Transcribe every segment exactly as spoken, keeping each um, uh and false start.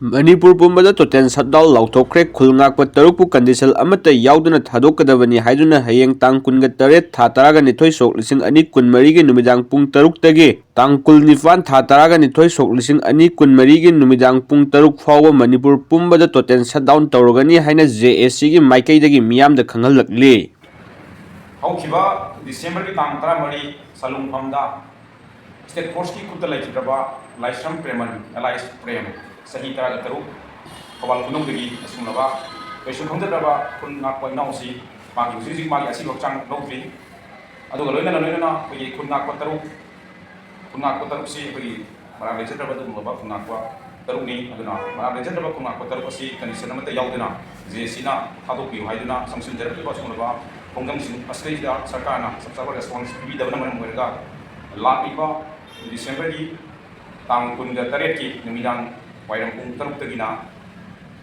ꯃꯅꯤꯄꯨꯔ ꯄꯨꯝꯕꯗ total shutdown ꯂꯥꯎꯊꯣꯛꯈ꯭ꯔꯦ꯫ ꯈꯨꯜ ꯉꯥꯛꯄ ꯇꯔꯨꯛꯄꯨ condition ꯑꯃꯠꯇ ꯌꯥꯎꯗꯅ ꯊꯥꯗꯣꯛꯀꯗꯕꯅꯤ ꯍꯥꯏꯗꯨꯅ ꯍꯌꯦꯡ ꯇꯥꯡ ꯀꯨꯟꯒ ꯇꯔꯦꯠ, ꯊꯥ ꯇꯔꯥꯒ ꯅꯤꯊꯣꯏ, ꯁꯣꯛ ꯂꯤꯁꯤꯡ ꯑꯅꯤ ꯀꯨꯟꯃꯔꯤꯒꯤ ꯅꯨꯃꯤꯗꯥꯡ ꯄꯨꯡ ꯇꯔꯨꯛꯇꯒꯤ ꯇꯥꯡ ꯀꯨꯟꯅꯤꯄꯥꯟ, ꯊꯥ ꯇꯔꯥꯒ ꯅꯤꯊꯣꯏ, ꯁꯣꯛ ꯂꯤꯁꯤꯡ ꯑꯅꯤ ꯀꯨꯟꯃꯔꯤꯒꯤ ꯅꯨꯃꯤꯗꯥꯡ ꯄꯨꯡ ꯇꯔꯨꯛ ꯐꯥꯎꯕ ꯃꯅꯤꯄꯨꯔ ꯄꯨꯝꯕꯗ total shutdown ꯇꯧꯔꯒꯅꯤ ꯍꯥꯏꯅ JACꯒꯤ ꯃꯥꯏꯀꯩꯗꯒꯤ ꯃꯤꯌꯥꯝꯗ ꯈꯪꯍꯜꯂꯛꯂꯤ꯫ ꯍꯧꯈꯤꯕ Decemberꯒꯤ ꯇꯥꯡ ꯇꯔꯥꯃꯔꯤ ꯁꯂꯨꯡꯐꯝꯗ State Forceꯀꯤ ꯈꯨꯠꯇ ꯂꯩꯈꯤꯗ꯭ꯔꯕ ꯂꯥꯏꯁ꯭ꯔꯝ ꯄ꯭ꯔꯦꯃꯟ alias ꯄ꯭ꯔꯦꯝ, ꯆꯍꯤ ꯇꯔꯥꯒ ꯇꯔꯨꯛ, ꯊꯧꯕꯥꯜ ꯈꯨꯅꯧꯗꯒꯤ ꯑꯁꯨꯝꯂꯕ ꯀꯩꯁꯨ ꯈꯪꯖꯗ꯭ꯔꯕ ꯈꯨꯟ ꯉꯥꯛꯄ ꯏꯅꯥꯎꯁꯤ ꯃꯥꯒꯤ ꯍꯧꯖꯤꯛ ꯍꯧꯖꯤꯛ ꯃꯥꯒꯤ ꯑꯁꯤꯕ ꯍꯛꯆꯥꯡ ꯂꯧꯗ꯭ꯔꯤ꯫ ꯑꯗꯨꯒ ꯂꯣꯏꯅꯅ ꯂꯣꯏꯅꯅ ꯑꯩꯈꯣꯏꯒꯤ ꯈꯨꯟ ꯉꯥꯛꯄ ꯇꯔꯨꯛ, ꯈꯨꯟ ꯉꯥꯛꯄ ꯇꯔꯨꯛꯁꯤ ꯑꯩꯈꯣꯏꯒꯤ ꯃꯔꯥꯜ ꯂꯩꯖꯗ꯭ꯔꯕ ꯑꯗꯨꯒꯨꯝꯂꯕ ꯈꯨꯟ ꯉꯥꯛꯄ ꯇꯔꯨꯛꯅꯤ꯫ ꯑꯗꯨꯅ ꯃꯔꯥꯜ ꯂꯩꯖꯗ꯭ꯔꯕ ꯈꯨꯟ ꯉꯥꯛꯄ ꯇꯔꯨꯛ ꯑꯁꯤ condition ꯑꯃꯠꯇ ꯌꯥꯎꯗꯅ JACꯅ ꯊꯥꯗꯣꯛꯄꯤꯌꯨ ꯍꯥꯏꯗꯨꯅ ꯆꯪꯁꯤꯟꯖꯔꯛꯂꯤꯕ ꯑꯁꯤꯒꯨꯝꯂꯕ ꯈꯣꯡꯖꯪꯁꯤꯡ ꯑꯁꯤꯗꯩꯁꯤꯗ ꯁꯔꯀꯥꯔꯅ ꯆꯞ ꯆꯥꯕ response ꯄꯤꯕꯤꯗꯕꯅ ꯃꯔꯝ ꯑꯣꯏꯔꯒ ꯂꯥꯛꯂꯤꯕ Decemberꯒꯤ ꯇꯥꯡ ꯀꯨꯟꯒ ꯇꯔꯦꯠꯀꯤ ꯅꯨꯃꯤꯗꯥꯡ ꯋꯥꯏꯔꯝ ꯄꯨꯡ ꯇꯔꯨꯛꯇꯒꯤꯅ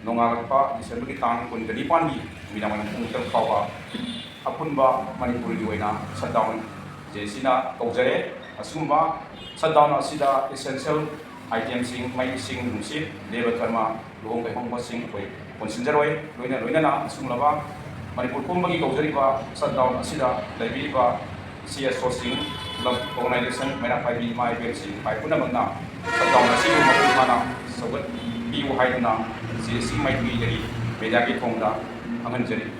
ꯅꯣꯡꯉꯥꯜꯂꯛꯄ Decemberꯒꯤ ꯇꯥꯡ ꯀꯨꯟꯒ ꯅꯤꯄꯥꯟꯒꯤ ꯅꯨꯃꯤꯗꯥꯡ ꯋꯥꯏꯔꯝ ꯄꯨꯡ ꯇꯔꯨꯛ ꯐꯥꯎꯕ ꯑꯄꯨꯟꯕ ꯃꯅꯤꯄꯨꯔꯒꯤ ꯑꯣꯏꯅ shutdown JACꯅ ꯀꯧꯖꯔꯦ꯫ ꯑꯁꯤꯒꯨꯝꯕ shutdown ꯑꯁꯤꯗ essential itemꯁꯤꯡ, ꯃꯩ, ꯏꯁꯤꯡ, ꯅꯨꯡꯁꯤꯠ, ꯗꯦꯕ ꯀꯔꯃ, ꯂꯨꯍꯣꯡ ꯀꯩꯍꯣꯡꯕꯁꯤꯡ ꯑꯩꯈꯣꯏ ꯄꯨꯟꯁꯤꯟꯖꯔꯣꯏ꯫ ꯂꯣꯏꯅ ꯂꯣꯏꯅꯅ ꯑꯁꯤꯒꯨꯝꯂꯕ ꯃꯅꯤꯄꯨꯔ ꯄꯨꯝꯕꯒꯤ ꯀꯧꯖꯔꯤꯕ shutdown ꯑꯁꯤꯗ ꯂꯩꯕꯤꯔꯤꯕ CSOꯁꯤꯡ, club, organization, ꯃꯩꯔꯥ ꯄꯥꯏꯕꯤ ꯏꯃꯥ ꯏꯕꯦꯜꯁꯤꯡ ꯏꯄꯥ ꯄꯨꯝꯅꯃꯛꯅ shutdown ꯑꯁꯤꯕꯨ ꯃꯄꯨꯡ ꯐꯥꯅ ꯁꯧꯒꯠꯄꯤꯌꯨ ꯍꯥꯏꯗꯨꯅ JAC ꯃꯥꯏꯀꯩꯗꯒꯤ mediaꯒꯤ ꯊꯣꯡꯗ ꯈꯪꯍꯟꯖꯔꯤ꯫